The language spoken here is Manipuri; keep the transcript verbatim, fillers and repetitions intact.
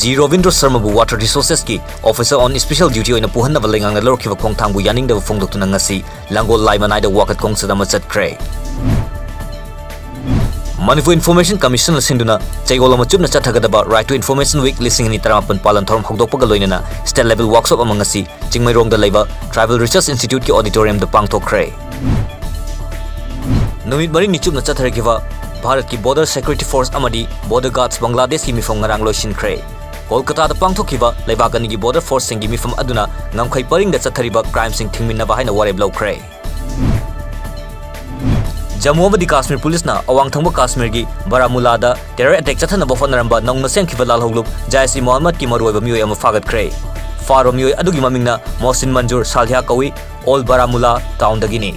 D Robindro ꯁꯔꯃꯕꯨ Water Resourcesꯀꯤ Officer on Special Duty ꯑꯣꯏꯅ ꯄꯨꯍꯟꯅꯕ ꯂꯩꯉꯥꯛꯅ ꯂꯧꯔꯛꯈꯤꯕ ꯈꯣꯡꯊꯥꯡꯕꯨ ꯌꯥꯅꯤꯡꯗꯕ ꯐꯣꯡꯗꯣꯛꯇꯨꯅ ꯉꯁꯤ ꯂꯥꯡꯒꯣꯜ ꯂꯥꯏ ꯃꯅꯥꯏꯗ ꯋꯥꯀꯠ ꯈꯣꯡꯆꯠ ꯑꯃ ꯆꯠꯈ꯭ꯔꯦ꯫ Manipur Information Commissionꯅ ꯁꯤꯟꯗꯨꯅ ꯆꯌꯣꯜ ꯑꯃ ꯆꯨꯞꯅ ꯆꯠꯊꯒꯗꯕ Right to Information Week ꯂꯤꯁꯤꯡ ꯑꯅꯤ ꯇꯔꯥꯃꯥꯄꯟ ꯄꯥꯂꯟ ꯊꯧꯔꯝ ꯍꯧꯗꯣꯛꯄꯒ ꯂꯣꯏꯅꯅ state level workshop ꯑꯃ ꯉꯁꯤ ꯆꯤꯡꯃꯩꯔꯣꯡꯗ ꯂꯩꯕ Tribal Research Instituteꯀꯤ auditoriumꯗ ꯄꯥꯡꯊꯣꯛꯈ꯭ꯔꯦ꯫ ꯅꯨꯃꯤꯠ ꯃꯔꯤꯅꯤ ꯆꯨꯞꯅ ꯆꯠꯊꯔꯛꯈꯤꯕ ꯚꯥꯔꯠꯀꯤ Border Security Force ꯑꯃꯗꯤ Border Guards ꯕꯪꯒ꯭ꯂꯥꯗꯦꯁꯀꯤ ꯃꯤꯐꯝ ꯉꯔꯥꯡ ꯂꯣꯏꯁꯤꯟꯈ꯭ꯔꯦ꯫ ꯀꯣꯜꯀꯇꯥꯗ ꯄꯥꯡꯊꯣꯛꯈꯤꯕ ꯂꯩꯕꯥꯛ ꯑꯅꯤꯒꯤ border forceꯁꯤꯡꯒꯤ ꯃꯤꯐꯝ ꯑꯗꯨꯅ ꯉꯝꯈꯩ ꯄꯔꯤꯡꯗ ꯆꯠꯊꯔꯤꯕ crimeꯁꯤꯡ ꯊꯤꯡꯃꯤꯟꯅꯕ ꯍꯥꯏꯅ ꯋꯥꯔꯦꯞ ꯂꯧꯈ꯭ꯔꯦ꯫ ꯖꯝꯃꯨ ꯑꯃꯗꯤ ꯀꯥꯁꯃꯤꯔ ꯄꯨꯂꯤꯁꯅ ꯑꯋꯥꯡ ꯊꯪꯕ ꯀꯥꯁꯃꯤꯔꯒꯤ ꯕꯥꯔꯥꯃꯨꯂꯥꯗ terror attack ꯆꯠꯊꯅꯕ ꯍꯣꯠꯅꯔꯝꯕ ꯅꯧꯅ ꯁꯦꯝꯈꯤꯕ ꯂꯥꯜꯍꯧꯂꯨꯞ ꯖꯥꯏꯁ-ꯏ-ꯃꯣꯍꯝꯃꯗꯀꯤ ꯃꯔꯨꯑꯣꯏꯕ ꯃꯤꯑꯣꯏ ꯑꯃ ꯐꯥꯒꯠꯈ꯭ꯔꯦ꯫ ꯐꯥꯔꯕ ꯃꯤꯑꯣꯏ ꯑꯗꯨꯒꯤ ꯃꯃꯤꯡꯅ ꯃꯣꯍꯁꯤꯟ ꯃꯟꯖꯨꯔ ꯁꯥꯜꯍꯤꯌꯥ ꯀꯧꯏ, ꯑꯣꯜ ꯕꯥꯔꯥꯃꯨꯂꯥ ꯇꯥꯎꯟꯗꯒꯤꯅꯤ꯫